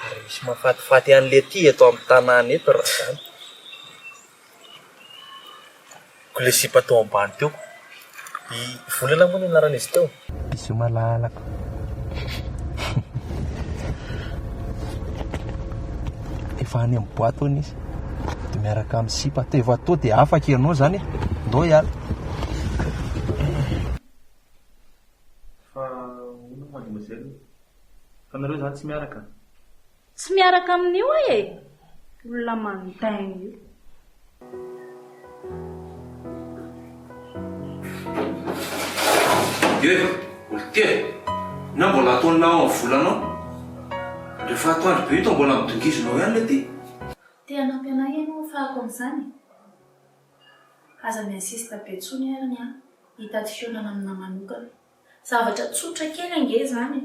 Ary misy mahafatifaty an'le ty eto amin'ny tanàna eto raha zany. Ko le sipa tao ambany teo. I Volana moa ny anaran'izy teo. Bisous malalako. Efa any amin'ny boîte hono izy. Dia miaraka amin'ny sipa. Efa toa dia afaka ianao zany e. Ndao hiala. Fa hono mademoiselle, fa nareo zany tsy miaraka? Tsy miaraka amin'io aho e! Olona mandainga io. Eo e, olon-tia e! Inona mbola ataonao amin'ny volanao? Rehefa atoandro be io toa mbola midongizinao ihany ilay ty. Te hanampy anah ianao hafahako amin'izany e? Aza mi-insiste be intsony ary ny ahy hitady fihaonana aminah manokana. Zavatra tsotra kely ange izany e!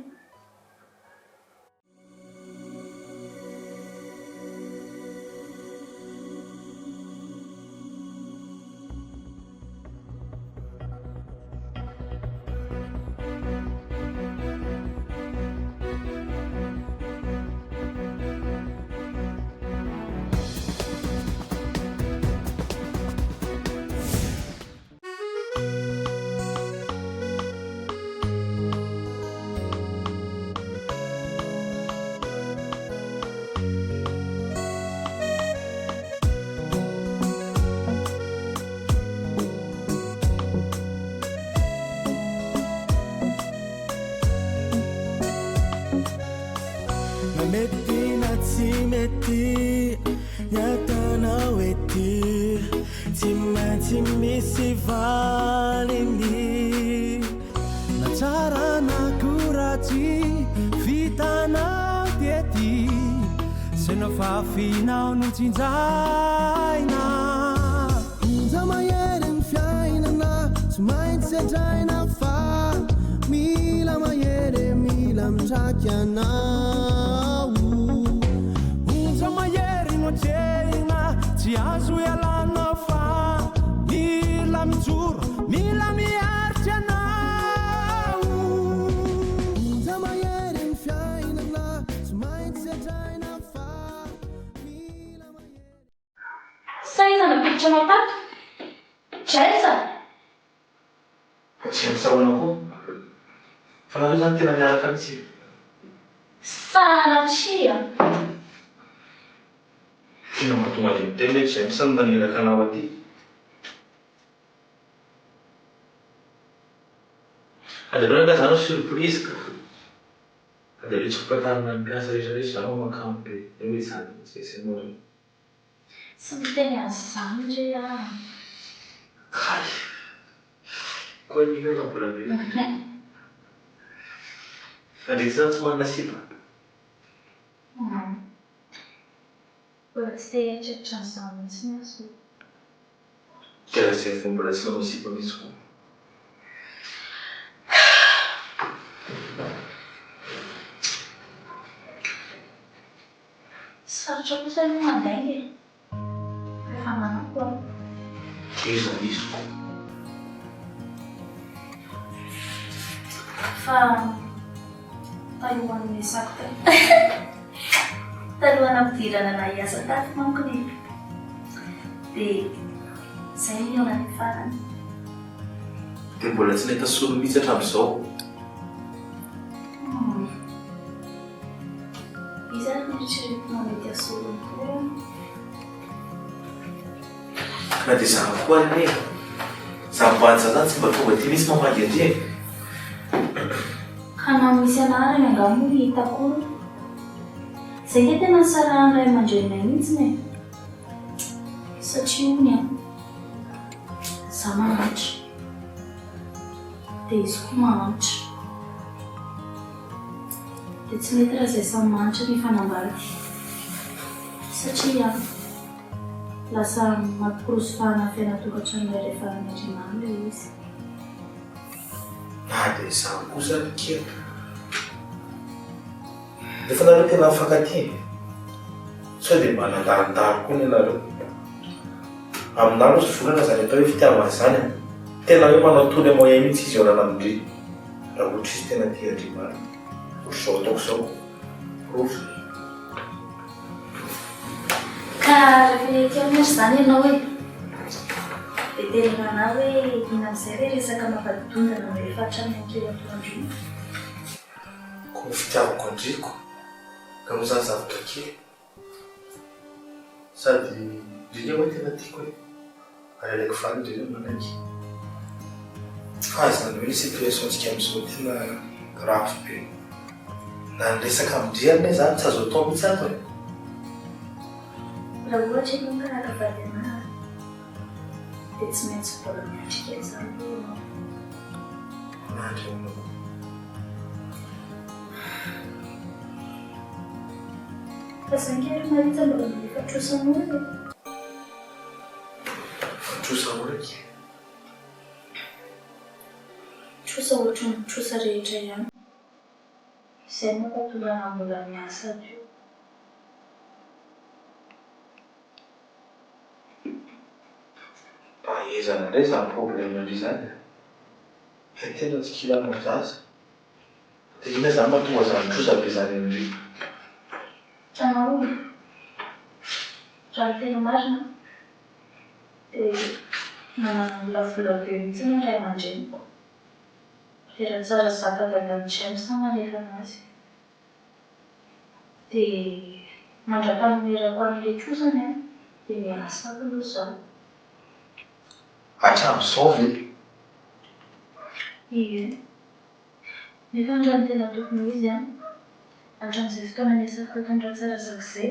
Na mety na tsy mety ny ataonao ety Tsy maintsy misy valiny Na tsara na koa ratsy vitanao tety Zay nofafinao no tsinjaina Onja mahery ny fiainana tsy maintsy sedraina Fa mila mahery e, mila mitraky anao Onja mahery no atrehina tsy azo ialana Fa mila mijoro, mila miaritra ianao Onja mahery ny fiainana tsy maintsy sedraina Fa mila mahery. Sa iza nampiditra anao tato? James a! Fa James ahoana koa? Fa nareo zany tena miaraka mihitsy e? Sanatria! Tena mba tonga dia miteny hoe James no naniraka anao aty. Ary aleo angaha zany surprise ka. Dia aleo tsy hotantanina ny mpiasa rehetra rehetra za fa makamo be. Eo izany mihitsy ve sy ianao re? Tsy miteny an'izany re aho. Kay! Koa anie io mbola velona. Fa ndry zany tsy manana sipa? Mbola tsy te hieritreritra an'izany mihitsy aho zao. Tena zay vao mbola tsy nanao sipa mihitsy koa. Sarotra kosa aloha mandainga e. Rehefa manampo aho. Iza izy ko? Fa talohan'ny niasako tao. Talohan'ny nampidirana anah hiasa tato manko ny dia izay no nihaonanay farany. Dia mbola tsy nahita solo mihitsy hatramin'izao. Humm. Iza ary no eritreretinao mety hasolo ny toerana? Na dia izaho koa ary anie e! Izaho mivady izaho izany tsy mba tonga aty mihitsy mamangy aty e! Ka na misy anarany angaha moa hitako olo? Izay nge tena nisarahan'ny ray aman-dreninay mihitsiny e! Satria hono an, izaho mahantra, dia izy koa mahantra. Dia tsy mety raha izay samy mahantra ny hifanambady. Satria lasa mampikorosy fahana ny fiainan-tokantrano iray rehefa any aoriana any ilay izy. Na dia izany kosa ry kely. Nefa nareo tena mifankatia e! Sao dia mba nandalondalo koa ny anareo? Aminà aloha tsy volana izany atao hoe fitiavana izany e! Tena hoe manao tous les moyens mihitsy izy hihaonana amin-dry raha ohatra izy tena tia an-dry marina. Ohatr'izao ataoko izao, porofo. Ka rehefa ety aminy ary izany ianao e, dia teneno anah hoe inona amin'izay ilay resaka mampadi-dondana anao efa hatramin'ny ankely atoandro iny? Koa ny fitiavako an-dRiko ka moa izany zavatra kely? Sady ndry nge hoe tena tiako e! Ary alaiko vady ndry no manaiky. Fa izany hoe situation-tsika amin'izao tena grave be. Na ny resaka amin-dry ary anie izany tsy azo atao mihitsy ato e! Raha ohatra ianao ka haka vady anah dia tsy maintsy mbola miandry kely izany aloha ianao. Miandry ahoana koa? Fa za nge ry Maritza mbola mandefa trosa anao e! Fa trosa ahoana akia? Trosa ohatran'ny trosa rehetra ihany. Izay no mampatonga anah mbola miasa ato io. Mba ahaizana indray izany problème-ndry izany e! Hay tena tsy kilanao zaza. Dia inona izany mahatonga izany trosa be izany amin-dry? Hitanao, raha ny tena marina dia nanana vola be mihitsy ny ray aman-dreniko. Dia Ratsarasaka dadan'i James no nanefa anazy. Dia mandra-panonerako an'ilay trosany an, dia miasa ato aloha izaho. Hatramin'izao ve? Ie. Nefa raha ny tena tokony ho izy an, hatramin'izay fotoana niasako tato amin'ny Ratsarasaka izay,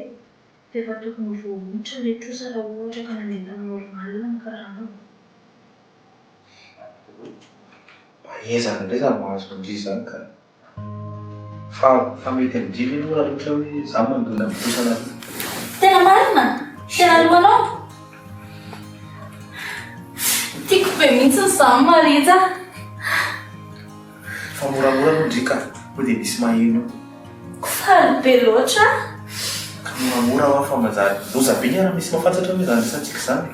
dia efa tokony ho voaonitra ilay trosa raha ohatra ka nandeha tamin'ny normal ny karamako. Mba henjana indray izany mahazo an-dry izany ka. Fa fa mety amin-dry ve aloha raha ohatra hoe za mandona ny trosanareo? Tena marina? Tena alohanao? Tiako be mihitsy izany Marija a! Fa moramora aloha ndry ka, koa dia misy maheno eo. Ko faly be loatra aho. Ka moramora hoa fa manjary loza be nge raha misy mahafantatra hoe izany resatsika izany e.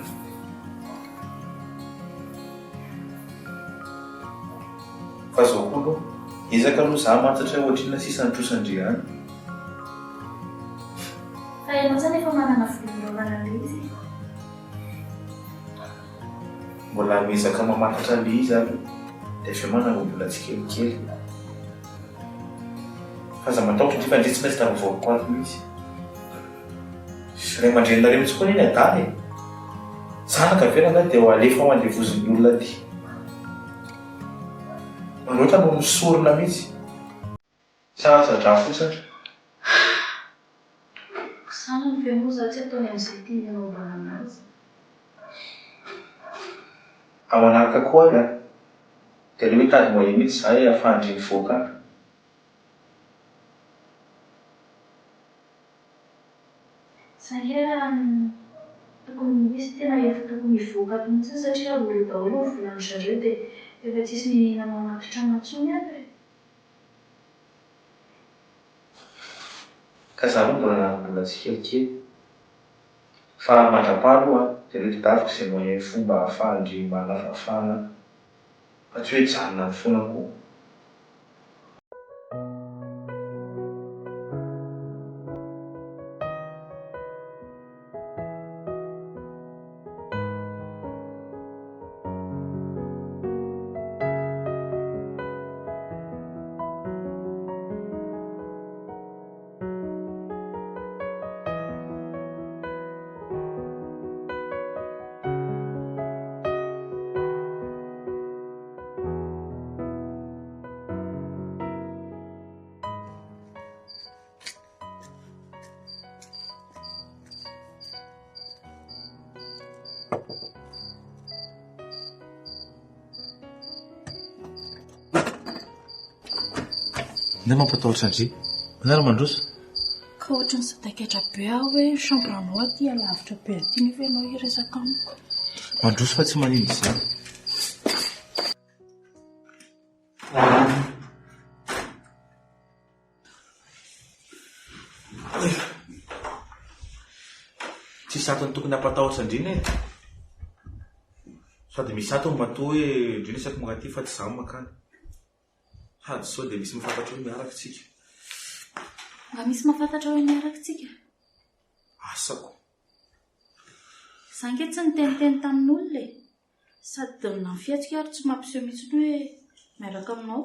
Fa zao koa aloha, ezaka aloha za hamantatra hoe ohatrinona sisa ny trosan-dry any. Fa ianao zany efa manana vola hanaovana an'ilay izy e? Mbola miezaka mamantatra an'ilay izy aho aloha, dia avy eo manangom-bola tsikelikely. Fa aza matahotra ndry fa ndry tsy maintsy tafavoakako ato mihitsy. Ray aman-dreninareo mihitsy koa anie ny adala e! Zanaka ve rangahy dia ho alefa ho andevozin'ny olona aty? Mihoatra noho ny sorona mihitsy. Tsy aza-draha fotsiny. Zanany ve moa za tsy ataony amin'izay tiany hanaovana anazy? Amin'ny manaraka koa ary an! Dia aleo hitady moyen mihitsy za e ahafahan-dry mivoaka any. Za nge raha ny tokony ho izy tena efa tokony hivoaka ato mihitsy satria raha vao eo daholo ny volan-dry zareo dia efa tsisy mihinana ao anaty trano intsony ato e. Ka za aloha mbola nanam-bola tsikelikely. Fa mandrapaha aloha dia aleo tadiaviko izay moyen fomba ahafahan-dry manana fahafahana fa tsy hoe hijanona any foana koa. Inona mampatahotra an-dry? Inona no mandroso? Ka ohatran'ny sadaikatra be aho hoe ny chambre-nao aty alavitra be aty nefa ianao hiresaka amiko. Mandroso fa tsy maninona izany. Tsisy antony tokony hampatahotra an-dry anie e. Sady misy antony matoa hoe ndry no isaky mankaty fa tsy izaho no mankany. Sady sao dia misy mahafantatra hoe miaraka isika. Nga misy mahafantatra hoe miaraka isika? Asako. Za ange tsy niteniteny tamin'olona e! Sady na ny fihetsika ary tsy mampiseho mihitsy hoe miaraka aminao.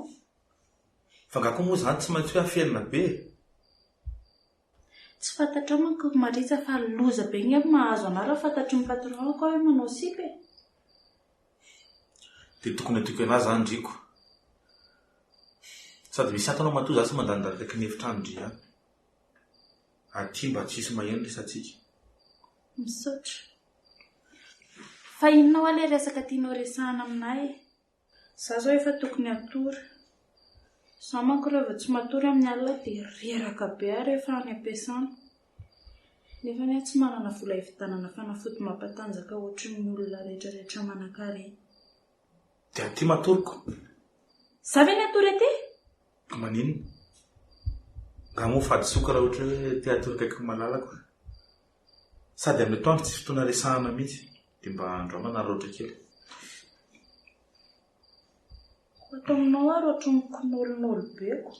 Fa nga koa moa izany tsy maintsy hoe afenina be e? Tsy fantatrao manko ry Maritza fa loza be nge ny mahazo anah raha fantatry ny patron-ko aho hoe manao sipa e! Dia tokony hatoky anah zany ndry ko. Sady misy antony aho matoa za tsy mandanindany akaiky ny efitrano-ndry ihany. Aty mba tsisy maheno resatsika. Misaotra. Fa inona hoa ilay resaka tianao resahana aminah e? Za zao efa tokony hatory. Za manko raha vao tsy matory amin'ny alina dia reraka be aho rehefa any am-piasana. Nefa anie tsy manana vola hividianana fanafody mampatanjaka ohatry ny olona rehetra rehetra manankarena. Dia aty matory ko. Za ve ny hatory aty? Ka maninona? Nga moa fahadisoako raha ohatra hoe te hatory akaikin'ny malalako? Sady amin'ny atoandro tsisy fotoana resahana mihitsy dia mba androany manararaotra kely. Koa ato aminao ary ohatry ny kinaolinôly be ko.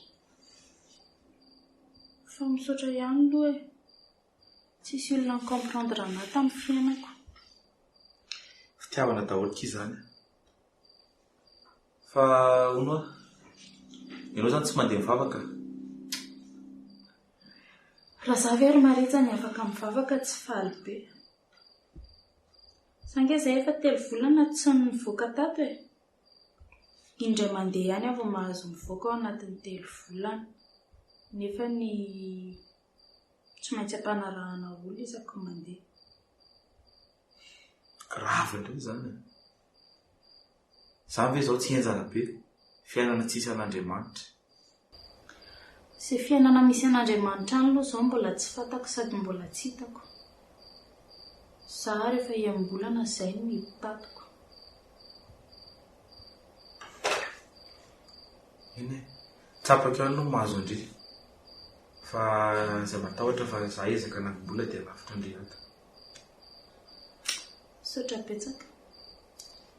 Fa misaotra ihany aloha e. Tsisy olona ni-comprendre anah tamin'ny fiainako. Fitiavana daholo ki zany a. Fa hono hoa, ianao izany tsy mandeha mivavaka? Raha za ve ry Maritza ny afaka mivavaka tsy faly be. Za ange zay efa telo volana tsy nivoaka tato e. Indray mandeha ihany aho vao mahazo mivoaka ao anatin'ny telo volana. Nefa ny tsy maintsy ampanarahana olona isaky ny mandeha. Grave indray izany e. Izany ve izao tsy henjana be? Fiainana tsisy an'Andriamanitra. Izay fiainana misy an'Andriamanitra any aloha izao mbola tsy fantako sady mbola tsy hitako. Za ary efa enim-bolana izay no nitatiko. Eny e, tsapako ihany aloha ny mahazo an-dry. Fa aza matahotra fa za hiezaka hanangom-bola dia lavitra an-dry ato. Misaotra betsaka.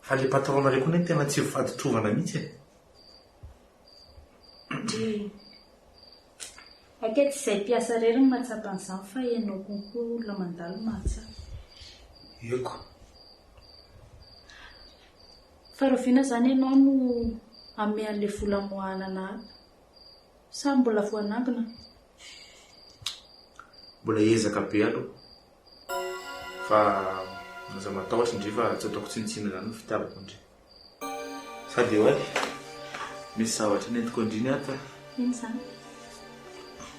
Fa le patron nareo koa ne tena tsy mifaditrovana mihitsy e. Ndry. Akia tsy izay mpiasa irery no mahatsapa an'izany fa ianao konko olona mandalo no mahatsapa. Eko. Fa rahoviana izany ianao no hanome an'ilay vola amoahana anà ato? Sa mbola voanangona? Mbola hiezaka be aloha. Fa aza matahotra ndry fa tsy ataoko tsinontsinona izany ny fitiavako an-dry. Sady eo ary, misy zavatra nentiko an-dry ny ato e. Inona izany?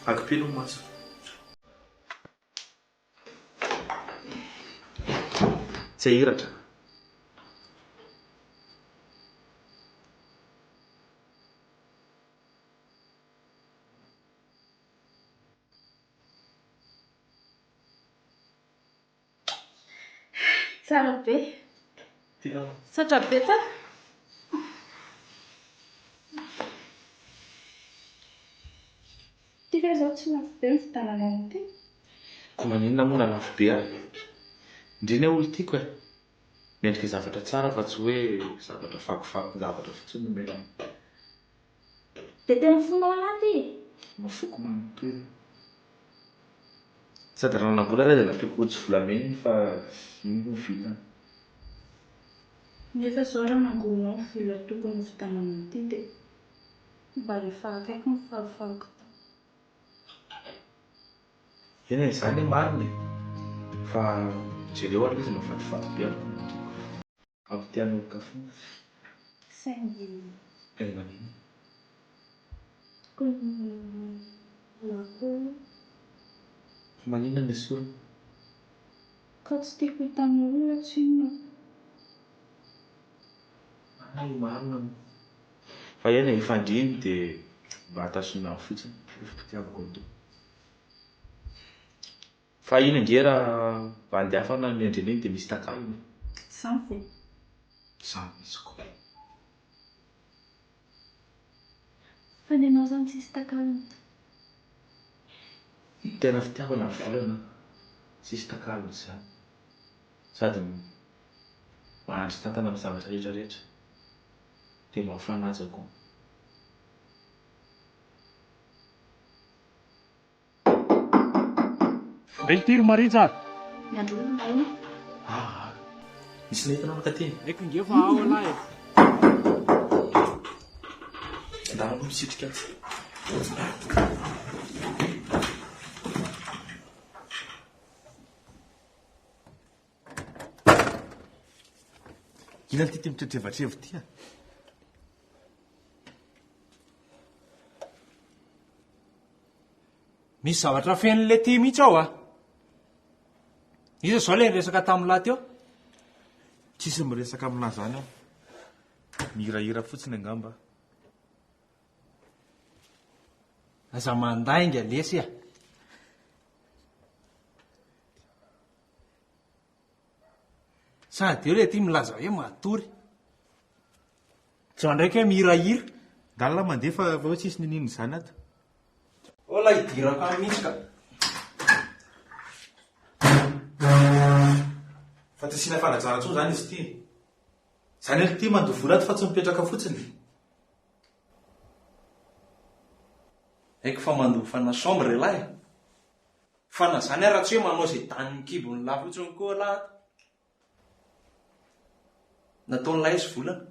Akipilo ny maso. Tsy hahiratra. Tsara be. Misaotra betsaka. Ity ve izao tsy lafo be ny vitanana an'ity? Ko maninona moa raha lafo be ary? Ndry anie olo tiako e! Mendrika zavatra tsara fa tsy hoe zavatra fakofakon-javatra fotsiny no omena anao. Dia tena fonao anaty e! Ny foko manontolo. Sady raha nanam-bola aho dia nampiako rojo volamena iny fa iny no vitany. Nefa izao raha nangonina ny vola tokony hovidianana an'ity dia mba efa akaiky ny fahafahako tao. Eny e, izany anie marina e! Fa jereo aloha izy mahafatifaty be aloha no tiako. Ampitian'oloka foana. Saingy. Saingy maninona? Tokony na koa. Fa maninona no esorina? Ka tsy tiako hitan'ny olona tsinona. Hay marina moa. Fa eny e, efa andriny dia mba tazomina any fotsiny ny fitiavako an'ito. Fa iny ange raha bandy hafa nanome an-dry an'iny dia misy takalony e. Izany ve? Izany mihitsy ko. Fa ny anao izany tsisy takalony. Ny tena fitiavana ny volana tsisy takalony izany. Sady mahandry tantana amin'ny zavatra rehetra rehetra. Dia mba mifanaja koa. Veltiry Maritza a! Miandry olona ahoana? Aa! Nisy nahita anao nakaty e? Haiko nge fa ao lahy e. Ndana aloha misitrika atsy. Inona ity ty mitretrevatrevo ty a? Misy zavatra fenon'ilay ty mihitsy ao a. Iza izao ilay niresaka tamin'lah teo? Tsisy miresaka aminah zany aho. Mihirahira fotsiny angamba aho. Aza mandainga lesy a. Sady eo ilay ty milaza hoe matory. Zao ndraiky hoe mihirahira. Ndalina mandeha fa hoe tsisy niniana izany ato. Hola hidirako any mihitsy ka. Fa tsy asiana fanajana intsony izany izy ity e. Izany ry ity mandoa vola ato fa tsy mipetraka fotsiny. Haiko fa mandoa hofana chambre ialahy e. Fa na izany ara tsy hoe manao izay danin'ny kibon'lah fotsiny koa ialahy ato. Nataon'lah izy volana.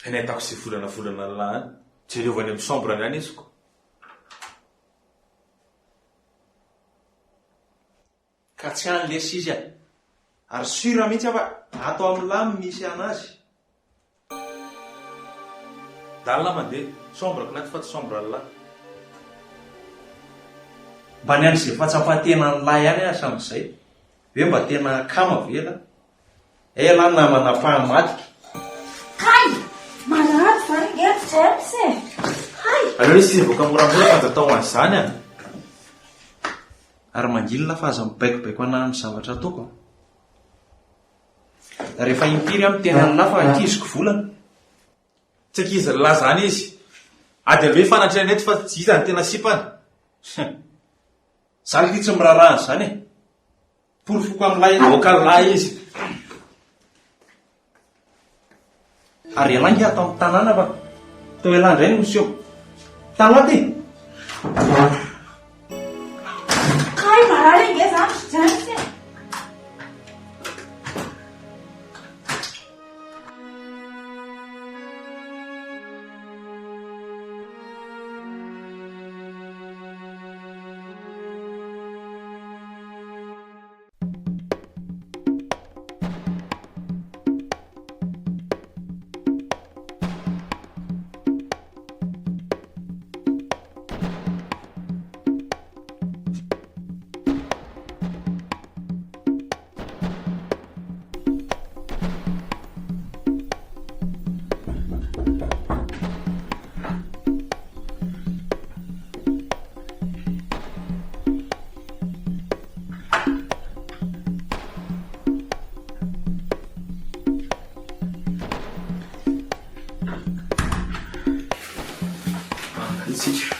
Hay nahitako izay volana volana an'lah any. Jereo any amin'ny chambre-ny any izy ko. Ka tsy any lesy izy a! Ary sûr mihitsy aho fa ato amin'lah no misy anazy. Dalina mandeha, chambre-ko ny ato fa tsy chambre an'lah. Mba niandry izay fahatsapan-tenan'lah ihany aho hatramin'izay. Hoe mba tena akama ve elah? Hay elah namana mpamadika. Kay! Marary zany ange ry James e! Hay! Aleo izy hivoaka moramora fa aza atao an'izany a! Ary mangilina fa aza mibaikobaiko anah amin'ny zavatra ataoko a! Rehefa impiry aho miteny an'lah fa ankiziko volana. Tsy ankizy ry lahy zany izy. Ady aleo hifanatrehana eto fa tsy iza no tena sipany. Za ry tsy miraharaha an'izany e! Porofoko amin'ilay Aoka ry lahy izy. Ary ialahy nge ato amin'ny tanàna fa toa ialahy indray no miseho. Taloha aty! Kay marary ange zany ry James e! Isika.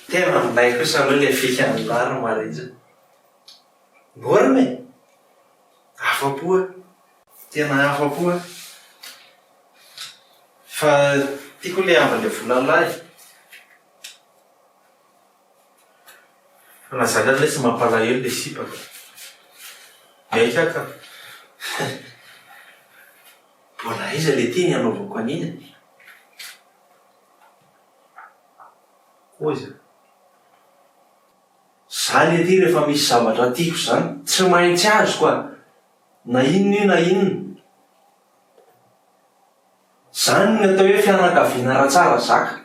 Tena milay kosa aloha ilay fikan'i Lary Marija. Ngorona e! Afa-po aho. Tena afa-po aho. Fa tiako ilay ambin'ilay volan'lah e. Fa na zany ary lesy mampalahelo le sipa ka. Miaiky aho ka. Mbola aiza le ty ny hanaovako an'iny e? Koa iza? Za le ty rehefa misy zavatra tiako zany tsy maintsy azoko a! Na inona io na inona. Zany ny atao hoe fianakaviana ara-tsara zaka.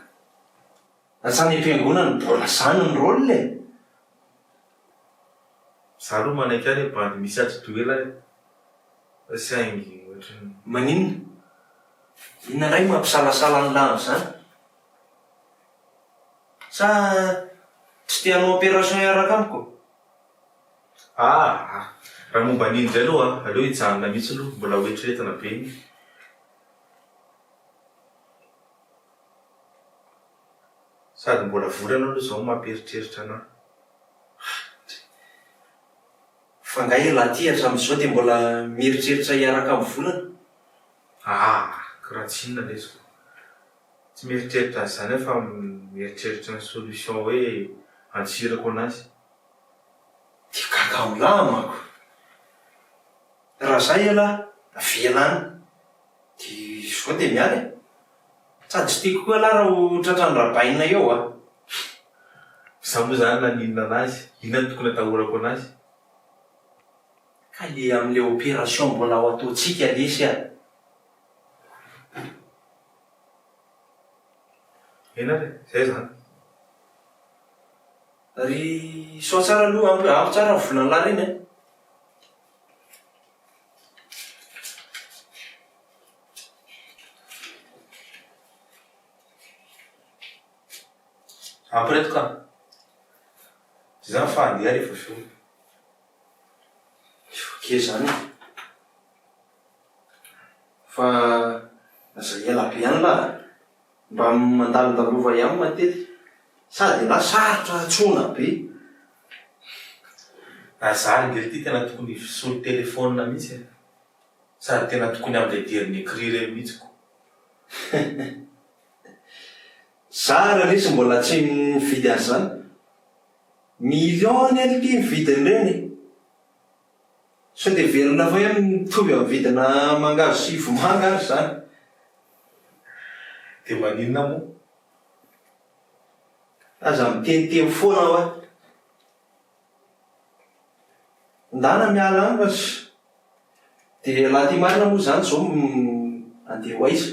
Na tsy any am-piangonana, mbola zany ny rôle e! Za aloha manaiky ihany hoe bandy misy atidoha ela e! Fa saingy ohatran'ny. Maninona? Inona indray no mampisalasala an'lah amin'izany? Sa tsy te hanao opération hiaraka amiko? Aa! Raha momba an'iny indray aloha aleo hijanona mihitsy aloha, mbola ho eritreretina be iny. Sady mbola volana aloha izao no mampieritreritra anah. Fa nga elah ty hatramin'izao dia mbola mieritreritra hiaraka amin'ny volana? Aa! Kiraha tsy inona lesy ko. Tsy mieritreritra an'izany aho fa mieritreritra ny solution hoe antsirako anazy. Dia gaga amin'lah manko. Raha za ialahy, avela any. Dia izao dia miala e. Sady tsy tiako koa ialahy raha ho tratran'i Rabaina eo a. Za moa zany naninona anazy? Inona no tokony atahorako anazy? Ka le amin'le opération mbola ho ataontsika lesy a. Eny ary e, zay zany. Ry soa tsara aloha, ampy ampy tsara ny volan'lah reny a. Ampy reto ka. Zay zany fa handeha rehefa avy eo. Ok zany e. Fa aza ela be any lah a. Mba mandalondalova ihany matetika. Sady elah sarotra antsoina be. Raha za ry ngery ty tena tokony hisolo telephone mihitsy e. Sady tena tokony amin'ilay dernier cri ireny mihitsy ko. Za ary lesy mbola tsy nividy an'izany. Million anie ity ny vidin'ireny e. Sao dia heverina fa hoe mitovy amin'ny vidina mangahazo sy vomanga ary izany. Dia maninona moa? Aza miteniteny foana hoa. Ndana miala any fa dia ialahy ity marina moa izany izao andeha ho aiza?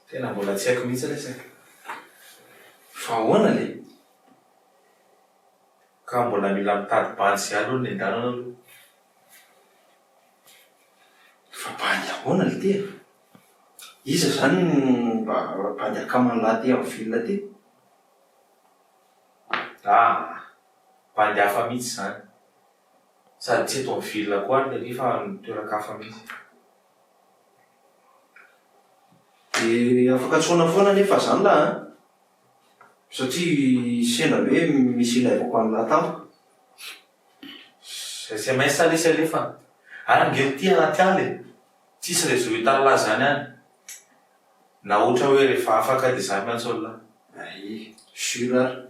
Tena mbola tsy haiko mihitsy lesy e. Fa ahoana le? Ka mbola mila mitady bandy izay aloha ny nendanana aloha. Fa bandy ahoana le ty e? Iza izany no mba bandy akaman'lah aty amin'ny ville aty? Aa! Bandy hafa mihitsy izany. Sady tsy eto amin'ny ville koa ary le ry fa any toeran-kafa mihitsy. Dia afaka antsoina foana anefa izany lah an! Satria sendra hoe misy ilaivako an'lah tampoka. Sms lesy alefa. Ary ange ity anaty ala e! Tsisy réseau hitan'lah zany any. Na ohatra hoe rehefa afaka dia za miantso an'lah. Ay, sûr ary.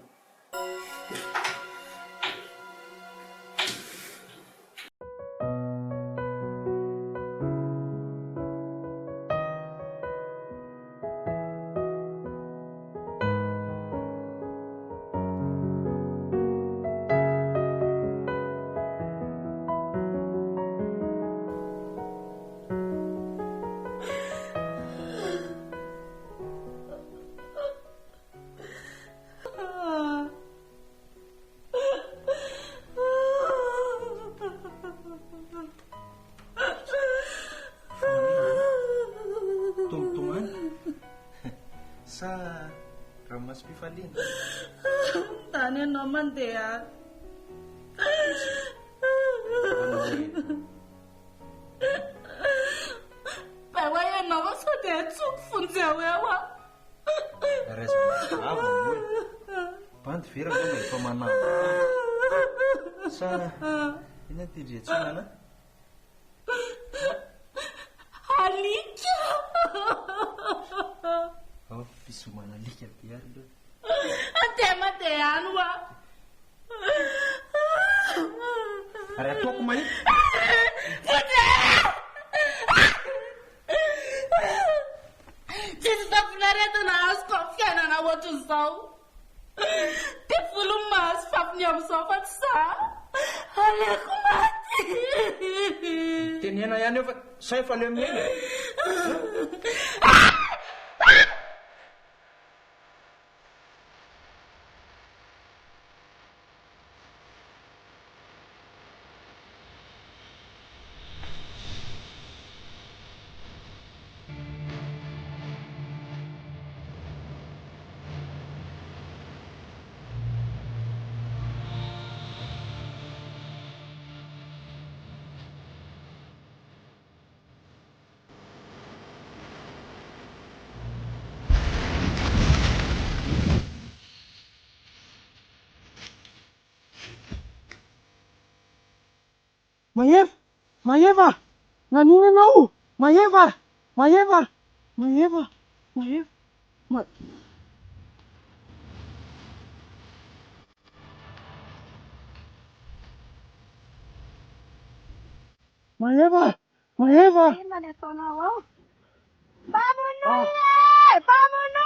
Tomtomany sa ranomasom-pifaliana? Ndany ianao mandeha any. Be hoe ianao fa sao dia antsoiko vonjeo eo aho. Raisina avo moa e. Bandy ve rangahy mba efa manamby bandy? Sa inona ity ndry antsoina anah? Alika! Ao, fizomana alika be ary aloha. Andeha mandeha any hoa. Ary ataoko mahita. Vonjeo! Tsisy tafon'aretina azoko amin'ny fiainana ohatran'izao. Devoly no mahazo fafiny amin'izao fa tsy za. Aleoko maty. Teneno ihany eo fa sao efa leo miaina e. Mahefa! Mahefa! Nanino ianao? Mahefa! Mahefa! Mahefa! Mahefa! Ma. Mahefa! Mahefa! Inona ny ataonao ao? Mpamono olona e! Mpamono olona!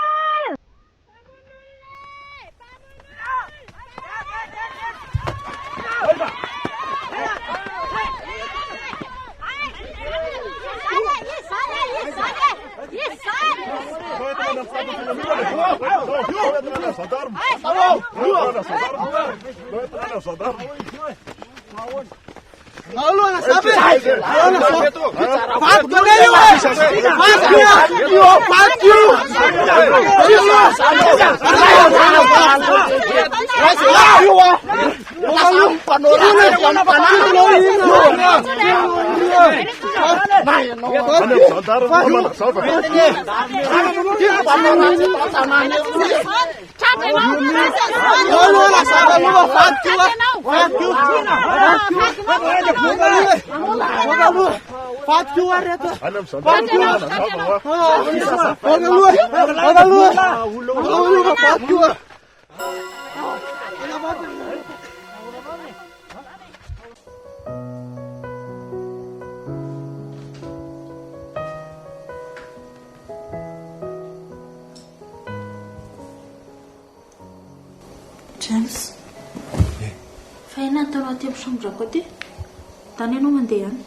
James. Fa inona no ataonao aty amin'ny chambre-ko aty? Ndana ianao mandeha any.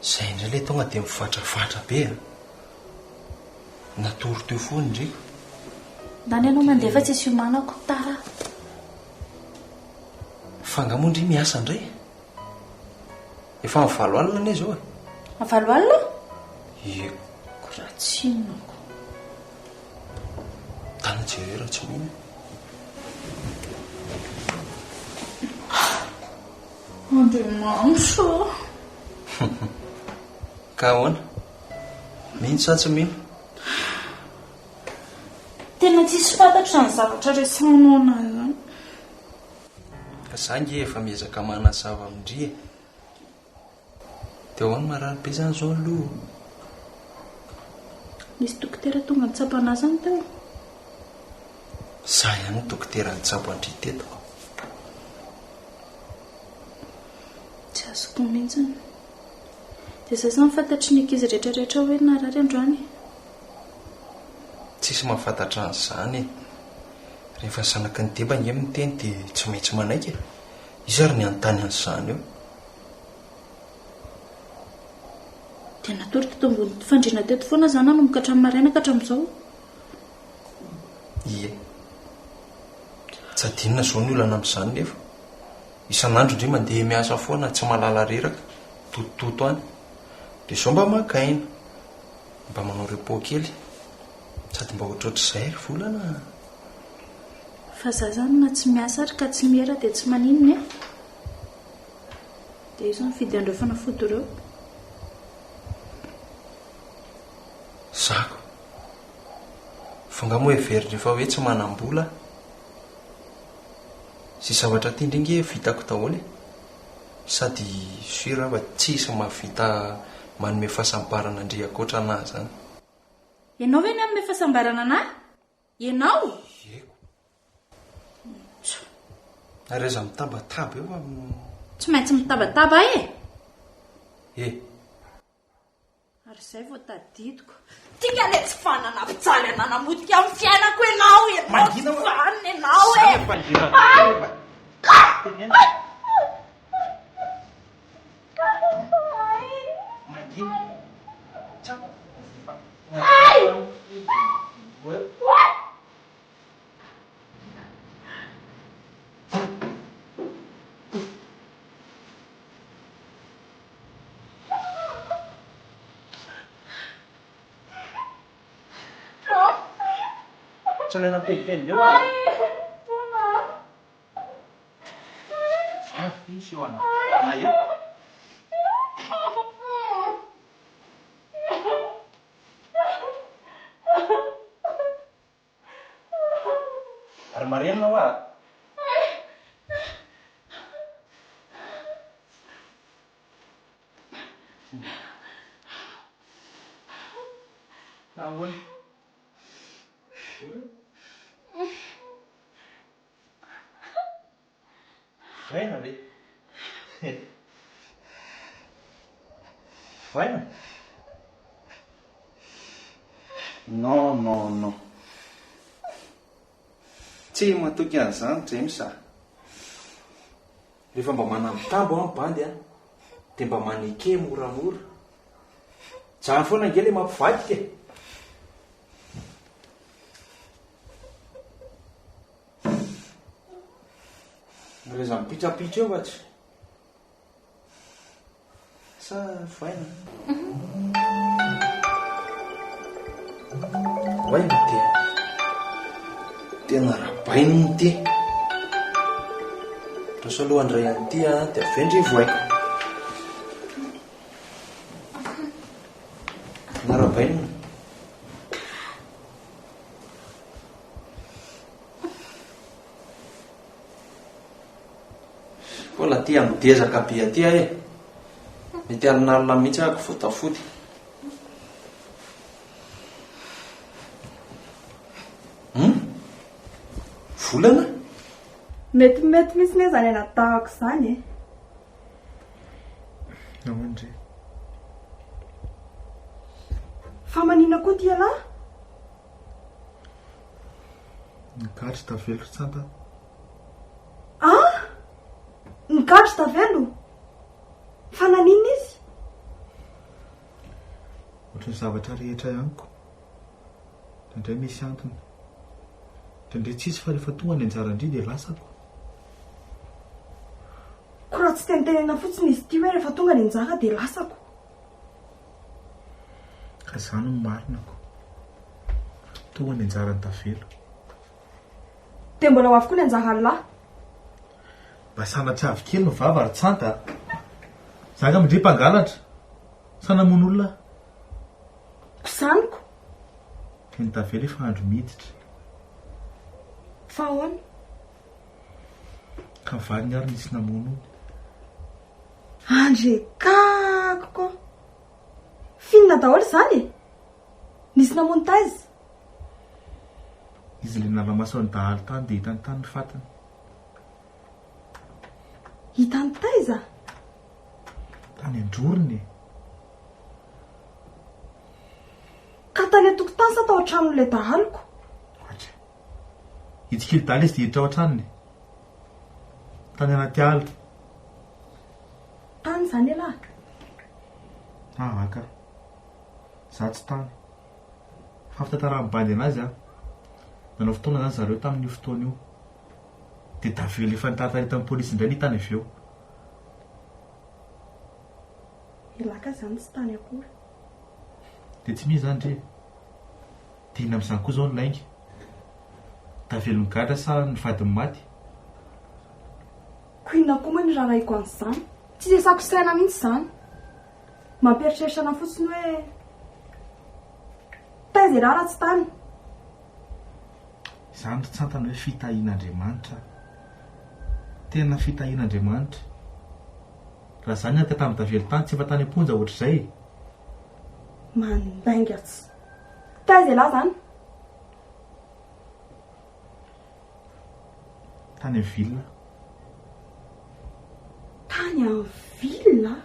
Izay indray ilay tonga dia mivatravatra be a. Natory teo foana ndry. Ndana ianao mandeha fa tsisy iomanako, tara aho. Fa angaha moa ndry miasa indray? Efa amin'ny valo alina anie izao e. Amin'ny valo alina? Ie. Ko raha tsy inona ko. Tany jereo raha tsy mino. Andriamanitra ô. Ka ahoana? Mino sa tsy mino? Tena tsisy fantatro izany zavatra resahinao anahy izany. Ka za nge efa miezaka manazava amin-dry e. Dia ahoana marary be izany izao ny loha? Nisy dokotera tonga nitsabo anà izany teo? Za ihany no dokotera nitsabo an-dry teto. Tsy azoko mihitsy. Dia izay izany fantatry ny ankizy rehetra rehetra hoe narary androany? Tsisy mahafantatra an'izany e. Rehefa ny zanaky ny deba ange miteny dia tsy maintsy manaiky e. Iza ary ny hanontany an'izany eo? Dia natory teto ambony fandriana teto foana za nanomboka hatramin'ny maraina ka hatramin'izao. Ie. Tsy adinona izao ny olana amin'izany nefa. Isan'andro ndry mandeha miasa foana tsy mahalala reraka, totototo any. Dia izao mba maka aina. Mba manao repos kely. Sady mba ohatrohatr'izay ry volana a! Fa za zany na tsy miasa ary ka tsy miera dia tsy maninona e! Dia io zany mividy an'ireo fanafody ireo. Zako. Fa nga moa heveriny fa hoe tsy manam-bola aho? Izay zavatra tian-dry nge vitako daholo e! Sady sûr aho fa tsisy mahavita manome fahasambarana an-dry ankoatra anah zany. Ianao ve ny hanome fahasambarana anah? Ianao? Ieko. Ary aza mitabataba eo fa. Tsy maintsy mitabataba aho e! E! Ary izay vao tadidiko. Tika le tsy vanona nampijaly anah namotika ny fiainako ianao, ianao tsy vanona ianao e! Tsy alaina miteniteny eo ah. Avy izy eo ana eo. Ary marenina hoa. Ahoana? Vaina ve? Voaina? Non, non, non. Tsy matoky an'izany James a. Rehefa mba manambitamby an bandy an, dia mba maneke moramora. Zany foana ange le mampivadika e. Reza mipitrapitra eo fa tsy. Sa voaina? Voaina dia tena rabaina ity. Roso aloha handray an'ity an, dia avy eo ndry voaiko. Tena rabaina. Mbola aty amin'ny dezaka be aty aho e. Mety alinalina mihitsy aho vao tafody. Hum? Volana? Metimety mihitsy ne izany anadahako izany e. Nahoana ndry? Fa maninona koa ty ialahy? Nigadra tavelo ry Tsanta a! Ah! Nigadra tavelo? Fa naninona izy? Ohatran'ny zavatra rehetra ihany ko. Indraindray misy antony. Indraindray tsisy fa rehefa tonga ny anjaran-dry dia lasako. Ko raha tsy tenitenena fotsiny izy ity hoe rehefa tonga ny anjara dia lasako. Ka zany no marina ko. Tonga ny anjaran'i Tavelo. Dia mbola ho avy koa ny anjaran'lah. Mba sanatria avy kely ny vava ry Tsanta a! Za angamba ndry mpangalatra sa namono olona aho? Ko zany ko. Ny Tavelo efa andro miditra. Fa ahoana? Ka valiny ary nisy namono ony. Andrekako ko! F'inona daholo izany e? Nisy namono taiza? Izy ilay nalamaso an'i dahalo tany dia hitany tany ny fatiny. Hitany taiza? Tany an-drorony e! Ka tany an-tokotany sa tao an-tranon'ilay dahalo ko? Ohatra. Hitsikilo dahalo izy dia hiditra ao an-tranony. Tany anaty ala. Tany izany ialahy? Aa ka. Za tsy tany. Fa fitantaran'ny bandy anazy an. Nanao fotoana zany zareo tamin'io fotoana io. Dia tavela efa nitaritaritan'ny polisy indray ny hitany avy eo. Ialahy ka izany tsy tany akory. Dia tsy mino izany ndry e. Dia inona amin'izany koa izao ny lainga? Tavelo migadra sa ny vadiny maty? Ko inona koa moa ny rarahiko an'izany? Tsy iasako saina mihitsy izany. Mampieritreritra anah fotsiny hoe taiza ialahy raha tsy tany? Izany ry tsantana hoe fitahian'Andriamanitra a! Tena fitahian'Andriamanitra. Raha za niaraka tamin'i Tavelo tany tsy efa tany am-ponja ohatr'izay e! Mandainga tsy. Taiza ialahy izany? Tany amin'ny ville. Tany amin'ny ville?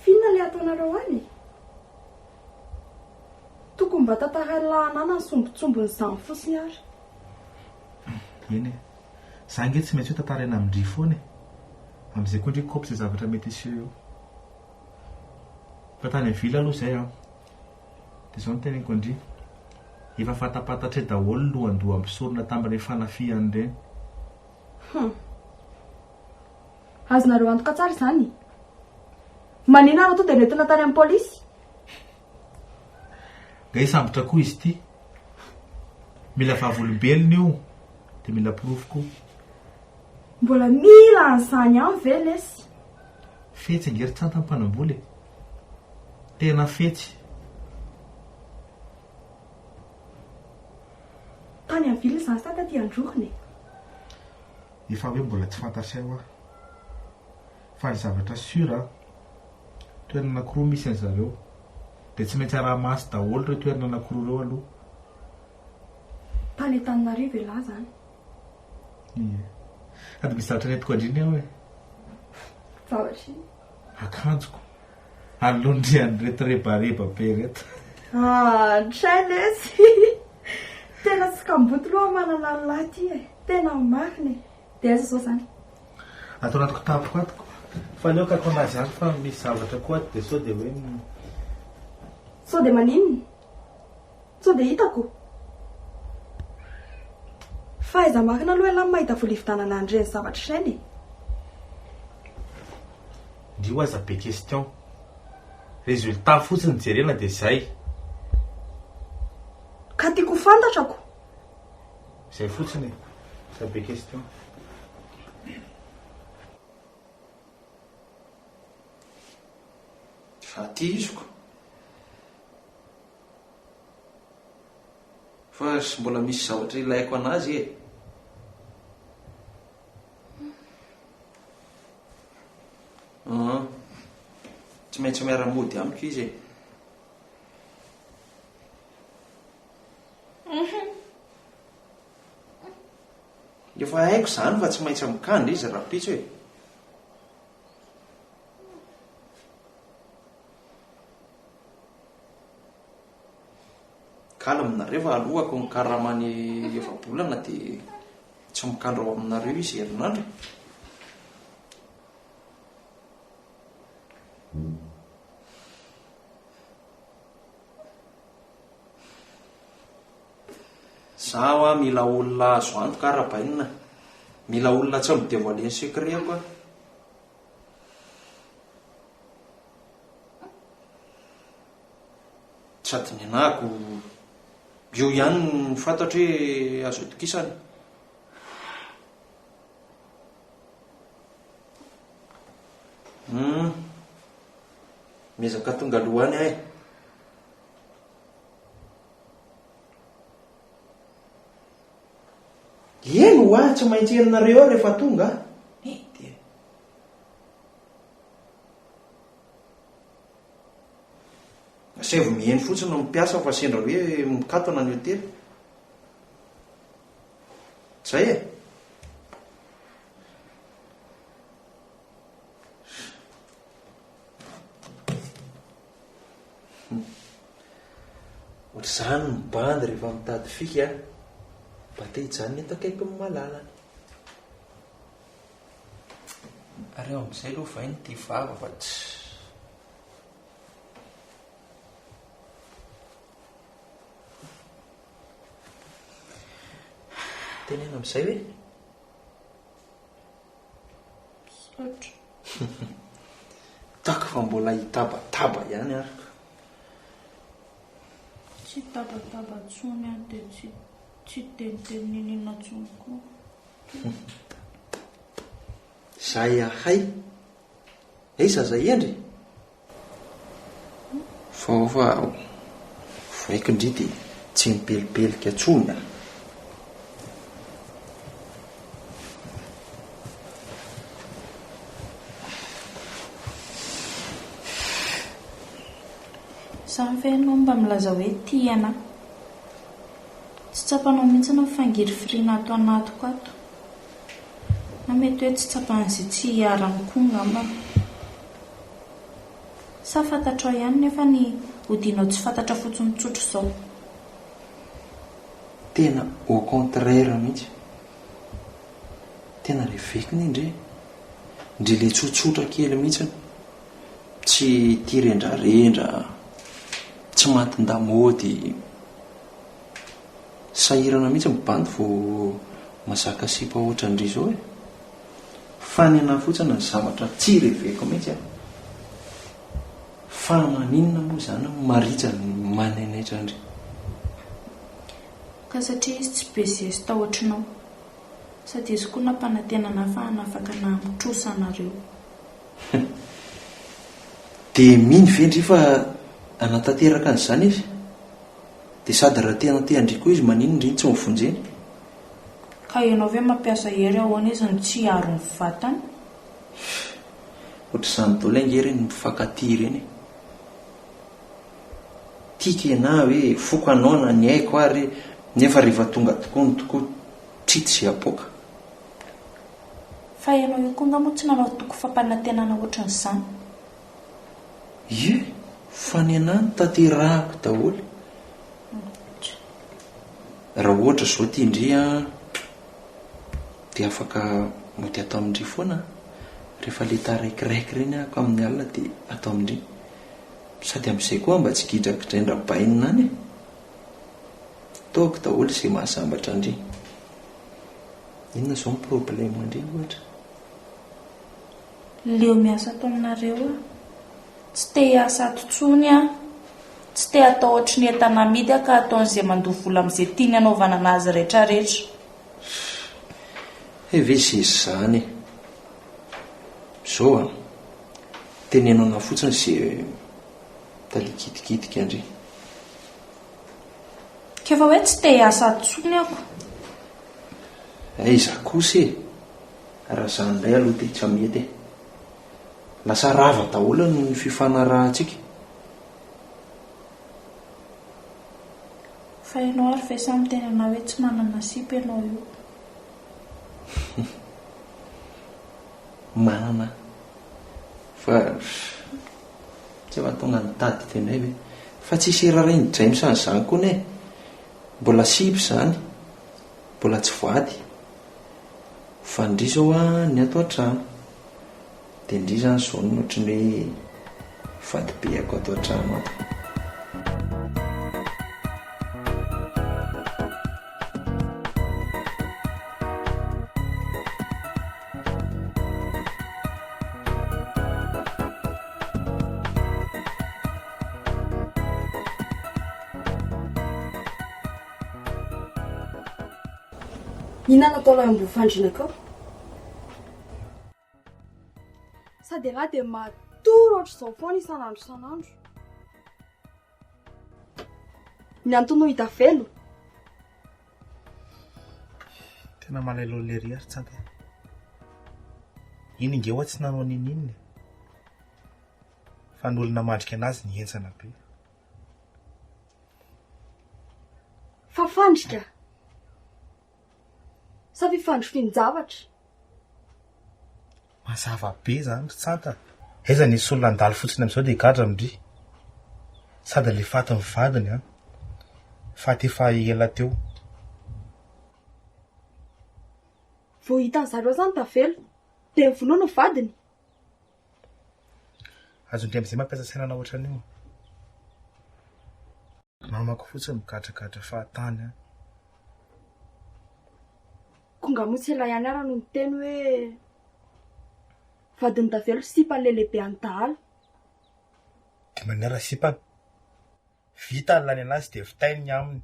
F'inona ilay ataonareo any e? Tokony mba tantarain'lah anah na ny sombintsombin'izany fotsiny ary. Eny e. Za ange tsy maintsy hoe tantaraina amin-dry foana e. Amin'izay koa ndry kôpy izay zavatra mety hiseho eo. Fa tany amin'ny ville aloha izay an. Dia izao no teneniko an-dry. Efa fantapantatray daholo ny lohandohan'ny mpisorona tamin'ireny fanafihana ireny. Hum. Azonareo antoka tsara izany? Maninona raha toa dia nentina tany amin'ny polisy? Nga hisambotra koa izy ity? Mila vavolombelona io, dia mila porofo koa. Mbola mila an'izany ihany ve lesy? Fetsy ange ry Tsanta ny mpanambola e! Tena fetsy. Tany amin'ny ville izany sa taty Androrona e? Efa hoe mbola tsy fantatray hoa. Fa ny zavatra sûr an, toerana anakiroa misy an'zareo. Dia tsy maintsy araha-maso daholo ireo toerana anakiroa ireo aloha. Tany Antananarivo elah zany. Ie. Sady misy zavatra nentiko andriny aho e. Zavatra inona? Akanjoko. Anoloan-dry an'ireto rebareba be ireto. Ah, dray lesy! Tena tsy kamboty loha manana an'lah ty e! Tena marina e! Dia aiza izao izany? Ato anaty kitapoko ato ko. Fa aleo akako anazy ihany fa misy zavatra koa ato dia sao dia hoe. Sao dia maninona? Sao dia hitako? Fa aiza marina aloha ialahy no mahita vola hividanana an'ireny zavatra ireny e? Ndry ho aza be question. Résultat fotsiny jerena dia zay. Ka tiako ho fantatra ko. Zay fotsiny e. Aza be question. Fa aty iziko. Fa mbola misy zavatra ilaiko anazy e. Aa. Tsy maintsy miara-mody amiko izy e. Efa haiko izany fa tsy maintsy mikandra izy rahampitso e. Calme nareo fa alohako ny karamany efa-bolana dia tsy mikandra ao aminareo izy herinandro e. Za hoa mila olona azo antoka aho Rabainina. Mila olona tsy mi-devoiler ny secret-ko aho. Sady ny anahako io ihany no fantatro hoe azo atokisana. Hum. Miezaka tonga aloha any aho e. Eny hoa, tsy maintsy henonareo eo rehefa tonga aho. Mety e. Asaivo miheno fotsiny ny mpiasa fa sendra hoe mikatona ny hotely. Zay e. Ohatr'izany ny bandy rehefa mitady fika mba te hijanona eto akaikin'ny malalany. Ary eo amin'izay aloha vaino ity vava fa tsy. Teneno amin'izay hoe. Misaotra. Tako fa mbola hitabataba ihany ary ka. Tsy hitabataba intsony aho dia tsy tsy hiteniteny n'inon'inona intsony koa. Zay ahay. Hey zaza hendry e! Vao fa voaiko ndry dia tsy mipelipelika tsony a! Izany ve ianao mba milaza hoe tia anà? Tsy tsapanao mihitsy ny fangirifiriana ato anatiko ato. Na mety hoe tsy tsapan'izay tsy iharany koa angambany. Sa fantatrao ihany nefa ny hodianao tsy fantatra fotsiny tsotra izao. Tena au contraire mihitsy. Tena reveko anie ndry e. Ndry le tsotsotra kely mihitsiny. Tsy tia rendrarendra, tsy matin-damaody. Sahirana mihitsy ny bandy vao mazaka sipa ohatran-dry zao e. Fa ny anah fotsiny ny zavatra tsy reveko mihitsy a. Fa maninona moa izany marija no manainaitra an-dry. Ka satria izy tsy be zesta ohatrinao. Sady izy koa nampanantena anah fa hanafaka anah amin'ny trosa anareo. Dia mino ve ndry fa hanatanteraka an'izany izy? Dia sady raha tena te handria koa izy maninona ndry no tsy mivonjeny? Ka ianao ve mampiasa hery ahoana izy no tsy hiaro ny vatany? Ohatr'izany daholo ange ireny mifankatia ireny e. Tiako ianà hoe foko anao na ny aiko ary nefa rehefa tonga tokoa ny tokoa trity izay apoaka. Fa ianao io koa nga moa tsy nanao toky fampanantenana ohatran'izany? Ie, fa ny anah no tanterahako daholo. Raha ohatra izao ty ndry an, dia afaka mody ato amin-dry foana an. Rehefa le taraikiraiky ireny ahako amin'ny alina dia ato amin-dry. Sady amin'izay koa mba tsy gidragidrain-drabainina any e. Ataoko daholo izay mahasambatra an-dry. Inona izao ny problème an-dry ohatra? Leo miasa ato aminareo aho. Tsy te hiasa ato intsony aho. Tsy te hatao ohatry ny entana amidy aho ka ataon'izay mandoa vola amin'izay tiany hanaovana anazy retraretra. Hay ve ze zany e. Zao an, teneno anah fotsiny ze talikidikitika ndry. K'efa hoe tsy te hiasa ato intsony aho ko. Aiza kosa e! Raha zany indray aloha dia tsy mety e! Lasa rava daholo ny fifanarahantsika. Fa ianao ary ve sahy miteny anah hoe tsy manana sipa ianao io? Manana fa tsy efa tonga nitady teo indray ve? Fa tsisy irarahin'i James an'izany koa anie e! Mbola sipa izany, mbola tsy voady. Fa ndry zao an ny ato an-trano. Dia ndry zany zao no ohatran'ny hoe vadibeako ato an-trano ato. Inona no ataonao eo ambony fandriana akao? Sady ialahy dia matory ohatr'izao foana isan'andro isan'andro. Ny antony ho hita velona. Tena malahelo an'i Lery ary Tsanta. Iny nge hoa tsy nanao ninininona e. Fa ny olona namandrika anazy nihenjana be. Fa fandrika? Sa fifandrifian-javatra? Mazava be izany ry Tsanta. Aiza nisy olona handalo fotsiny amin'izao dia higadra amin-dry? Sady ilay fatin'ny vadiny an! Faty efa ela teo. Vao hitan'ny zareo izany tavela, dia novonoiny ny vadiny. Azon-dry amin'izay mampiasa saina anao ohatran'io. Mamako fotsiny migadragadra fahatany an. Ko nga moa tsy ela ihany ara no niteny hoe vadin'i Tavelo sipan'ilay lehibe any dahalo. Dia manera sipany. Vita ny lany anazy dia vitainy ny aminy.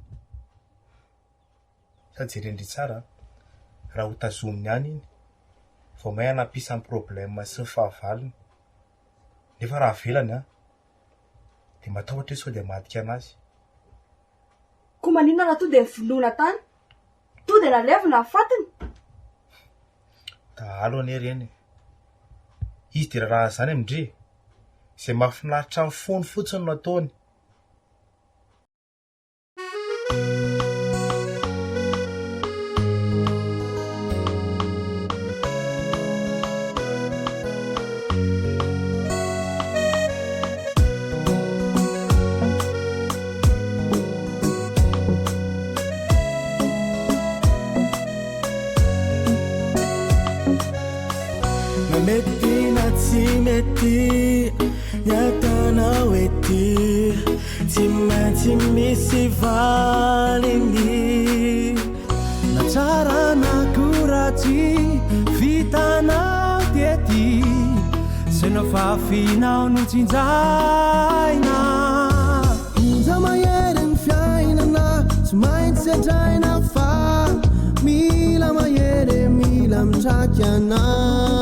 Sady jeren-dry tsara an. Raha ho tazominy any iny, vao may hanapisa ny problème sy ny fahavalony. Nefa raha avelany an, dia matahotra izy sao dia hamadika anazy. Koa maninona raha tonga dia novonoina tany? Tonga dia nalevina ny fatiny? Dahalo anie ireny e. Izy dia raharaha an'izany amin-dry e. Izay mahafinaritra ny fony fotsiny no ataony. Na mety na tsy mety ny ataonao ety Tsy maintsy misy valiny. Na tsara na koa ratsy vitanao tety Zay nofafinao no tsinjaina. Onja mahery ny fiainana tsy maintsy sedraina fa mila mahery e mila mitraky anao.